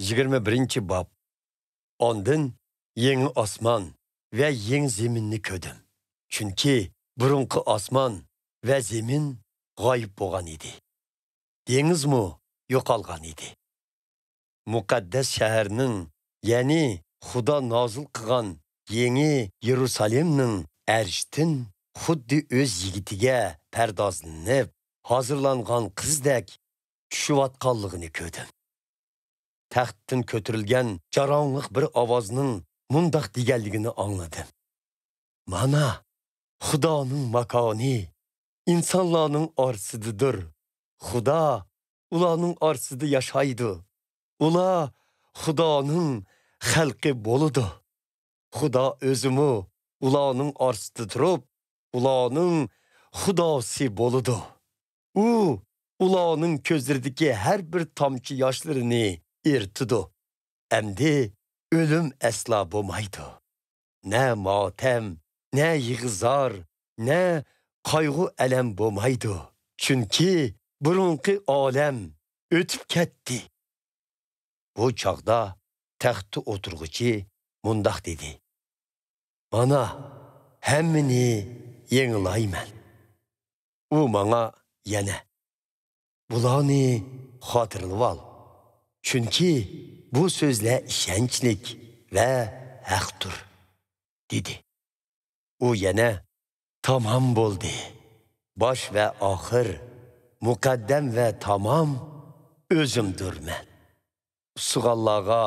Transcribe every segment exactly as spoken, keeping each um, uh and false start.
يىگىرمە بىرىنچى باب. ئاندىن يېڭى ئاسمان ۋە يېڭى زېمىننى كۆردۈم. چۈنكى بۇرۇنقى ئاسمان ۋە زېمىن غايىب بولغان ئىدى. دېڭىزمۇ يوقالغان ئىدى. مۇقەددەس شەھەرنىڭ، يەنى خۇدا نازىل قىلغان يېڭى يېرۇسالېمنىڭ ئەرشتىن خۇددى ئۆز يىگىتىگە پەردازلىنىپ ھازىرلانغان قىزدەك چۈشۈۋاتقانلىقىنى كۆردۈم. تەختتىن كۆتۈرۈلگەن جاراڭلىق بىر ئاۋازنىڭ مۇنداق دېگەنلىكىنى ئاڭلىدىم: «مانا، خۇدانىڭ ماكانى ئىنسانلارنىڭ ئارىسىدىدۇر. خۇدا ئۇلارنىڭ ئارىسىدا ياشايدۇ. ئۇلار خۇدانىڭ خەلقى بولىدۇ. خۇدا ئۆزىمۇ ئۇلارنىڭ ئارىسىدا تۇرۇپ، ئۇلارنىڭ خۇداسى بولىدۇ. ئۇ ئۇلارنىڭ كۆزلىرىدىكى ھەر بىر تامچە ياشلىرىنى ئېرىتىدۇ. ئەمدى ئۆلۈم ئەسلا بولمايدۇ. نە ماتەم، نە يىغا-زار، نە قايغۇ-ئەلەم بولمايدۇ. چۈنكى بۇرۇنقى ئالەم ئۆتۈپ كەتتى.» بۇ چاغدا تەختتە ئولتۇرغۇچى مۇنداق دېدى: «مانا، ھەممىنى يېڭىلايمەن.» ئۇ ماڭا يەنە: «بۇلارنى خاتىرىلىۋال، چۈنكى بۇ سۆزلەر ئىشەنچلىك ۋە ھەقتۇر» دېدى. ئۇ يەنە: «تامام بولدى. باش ۋە ئاخىر، مۇقەددەم ۋە تامام ئۆزۈمدۇرمەن. ئۇسسىغانلارغا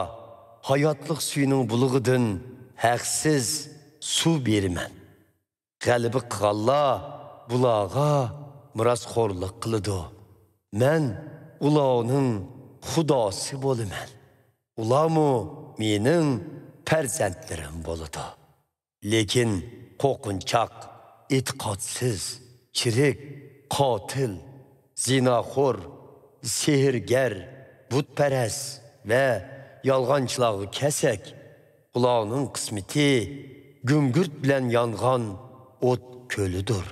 ھاياتلىق سۈيىنىڭ بۇلىقىدىن ھەقسىز سۇ بېرىمەن. غەلىبە قىلغانلار بۇلارغا مىراسخورلۇق قىلىدۇ. مەن ئۇلارنىڭ خۇداسى بولىمەن. ئۇلارمۇ مېنىڭ پەرزەنتلىرىم بولىدۇ. لېكىن قورقۇنچاق، ئېتىقادسىز، چىرىك، قاتىل، زىناخور، سېھىرگەر، بۇتپەرەس ۋە يالغانچىلارغا كەلسەك، ئۇلارنىڭ قىسمىتى گۈڭگۈرت بىلەن يانغان ئوت كۆلىدۇر.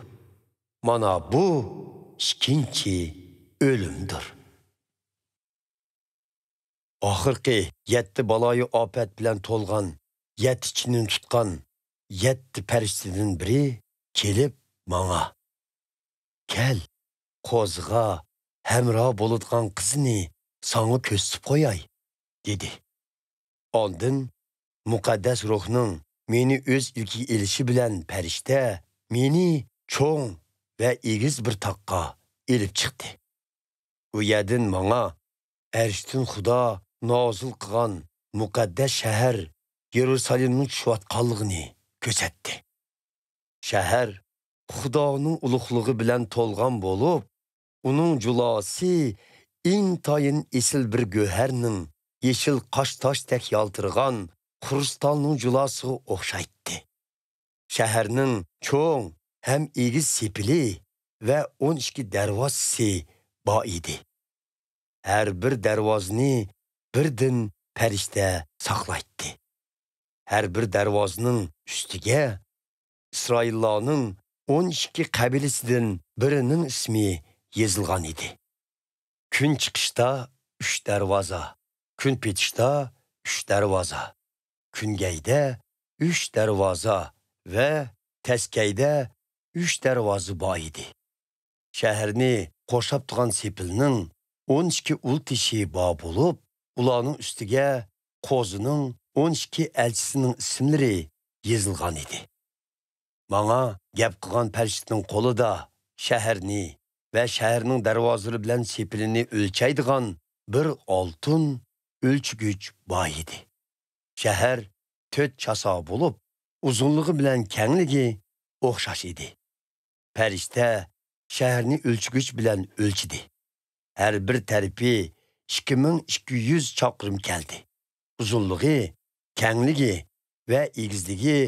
مانا بۇ ئىككىنچى ئۆلۈمدۇر.» ئاخىرقى يەتتە بالايىئاپەت بىلەن تولغان يەتتە چىنىنى تۇتقان يەتتە پەرىشتىدىن بىرى كېلىپ ماڭا: «كەل، قوزىغا ھەمراھ بولىدىغان قىزنى ساڭا كۆرسىتىپ قوياي» دېدى. ئاندىن مۇقەددەس روھنىڭ مېنى ئۆز ئىلكىگە ئېلىشى بىلەن پەرىشتە مېنى چوڭ ۋە ئېگىز بىر تاغقا ئېلىپ چىقتى. ئۇ يەردىن ماڭا ئەرشتىن خۇدا نازىل قىلغان مۇقەددەس شەھەر يېرۇسالېمنىڭ چۈشۈۋاتقانلىقىنى كۆرسەتتى. شەھەر خۇدانىڭ ئۇلۇغلۇقى بىلەن تولغان بولۇپ، ئۇنىڭ جۇلاسى ئىنتايىن ئېسىل بىر گۆھەرنىڭ يېشىل قاشتاشتەك يالتىرىغان خرۇستالنىڭ جۇلاسىغا ئوخشايتتى. شەھەرنىڭ چوڭ ھەم ئېگىز سېپىلى ۋە ئون ئىككى دەرۋازىسى بار ئىدى. ھەر بىر دەرۋازىنى بىردىن پەرىشتە ساقلايتتى. ھەر بىر دەرۋازىنىڭ ئۈستىگە ئىسرائىللارنىڭ ئون ئىككى قەبىلىسىدىن بىرىنىڭ ئىسمى يېزىلغان ئىدى. كۈن چىقىشتا ئۈچ دەرۋازا، كۈن پېتىشتا ئۈچ دەرۋازا، كۈنگەيدە ئۈچ دەرۋازا ۋە تەسكەيدە ئۈچ دەرۋازا بار ئىدى. شەھەرنى قورشاپ تۇرغان سېپىلنىڭ ئون ئىككى ئۇل تېشى بار بولۇپ، ئۇلارنىڭ ئۈستىگە قوزىنىڭ ئون ئىككى ئەلچىسىنىڭ ئىسىملىرى يېزىلغان ئىدى. ماڭا گەپ قىلغان پەرىشتىنىڭ قولىدا شەھەرنى ۋە شەھەرنىڭ دەرۋازىلىرى بىلەن سېپىلىنى ئۆلچەيدىغان بىر ئالتۇن ئۆلچىگۈچ بار ئىدى. شەھەر تۆت چاسا بولۇپ، ئۇزۇنلۇقى بىلەن كەڭلىكى ئوخشاش ئىدى. پەرىشتە شەھەرنى ئۆلچىگۈچ بىلەن ئۆلچىدى. ھەر بىر تەرىپى ئىككى مىڭ ئىككى يۈز چاقىرىم كەلدى. ئۇزۇنلۇقى، كەڭلىكى ۋە ئېگىزلىكى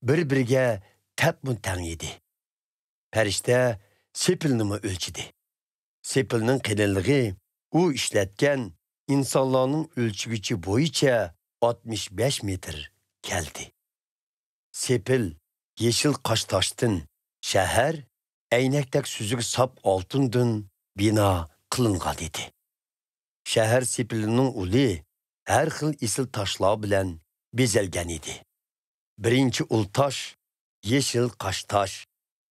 بىر-بىرىگە تەپمۇ تەڭ ئىدى. پەرىشتە سېپىلنىمۇ ئۆلچىدى. سېپىلنىڭ قېلىنلىقى ئۇ ئىشلەتكەن ئىنسانلارنىڭ ئۆلچىگۈچى بويىچە ئاتمىش بەش مېتىر كەلدى. سېپىل يېشىل قاشتاشتىن، شەھەر ئەينەكتەك سۈزۈك ساپ ئالتۇندىن بىنا قىلىنغان ئىدى. شەھەر سېپىلىنىڭ ئۇلى ھەر خىل ئېسىل تاشلار بىلەن بېزەلگەن ئىدى. بىرىنچى ئۇل تاش يېشىل قاشتاش،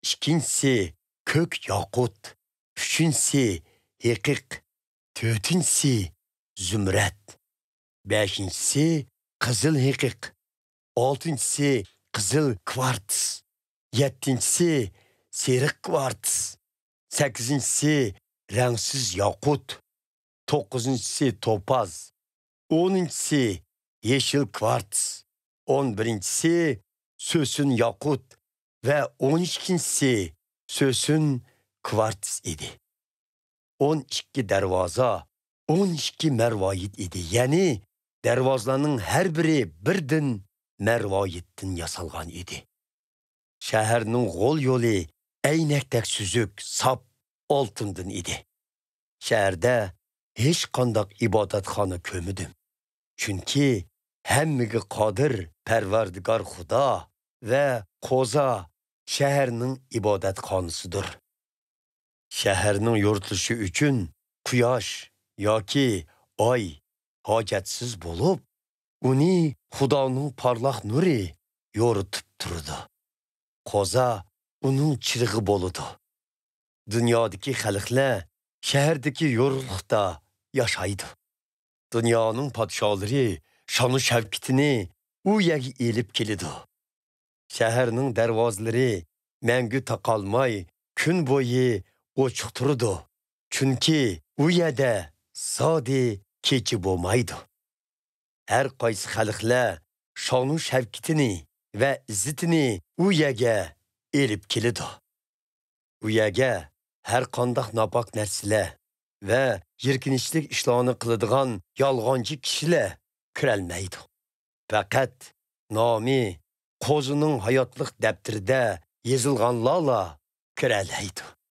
ئىككىنچىسى كۆك ياقۇت، ئۈچىنچىسى ھېقىق، تۆتىنچىسى زۇمرەت، بەشىنچىسى قىزىل ھېقىق، ئالتىنچىسى قىزىل كۋارتس، يەتتىنچىسى سېرىق كۋارتس، سەككىزىنچىسى رەڭسىز ياقۇت، توققۇزىنچىسى توپاز، ئونىنچىسى يېشىل كۋارتس، ئون بىرىنچىسى سۆسۈن ياقۇت ۋە ئون ئىككىنچىسى سۆسۈن كۋارتس ئىدى. ئون ئىككى دەرۋازا، ئون ئىككى مەرۋايىت ئىدى. يەنى دەرۋازىلارنىڭ ھەر بىرى بىردىن مەرۋايىتتىن ياسالغان ئىدى. شەھەرنىڭ غول يولى ئەينەكتەك سۈزۈك، ساپ ئالتۇندىن ئىدى. شەھەردە ھېچقانداق ئىبادەتخانا كۆرمىدىم. چۈنكى ھەممىگە قادىر پەرۋەردىگار خۇدا ۋە قوزا شەھەرنىڭ ئىبادەتخانىسىدۇر. شەھەرنىڭ يورۇتۇلۇشى ئۈچۈن قۇياش ياكى ئاي ھاجەتسىز بولۇپ، ئۇنى خۇدانىڭ پارلاق نۇرى يورۇتۇپ تۇرىدۇ. قوزا ئۇنىڭ چىرىغى بولىدۇ. دۇنيادىكى خەلقلەر شەھەردىكى يورۇقلۇقتا ياشايدۇ. دۇنيانىڭ پادىشاھلىرى شانۇ شەۋكىتىنى ئۇ يەرگە ئېلىپ كېلىدۇ. شەھەرنىڭ دەرۋازىلىرى مەڭگۈ تاقالماي كۈن بويى ئوچۇق تۇرىدۇ. چۈنكى ئۇ يەردە زادى كېچە بولمايدۇ. ھەر قايسى خەلقلەر شانۇ شەۋكىتىنى ۋە ئىززىتىنى ئۇ يەرگە ئېلىپ كېلىدۇ. ئۇ يەرگە ھەر قانداق ناپاك نەرسىلەر ۋە يىركىنچلىك ئىشلارنى قىلىدىغان يالغانچى كىشىلەر كىرەلمەيدۇ. پەقەت نامى قوزىنىڭ ھاياتلىق دەپتىرىدە يېزىلغانلارلا كىرەلەيدۇ.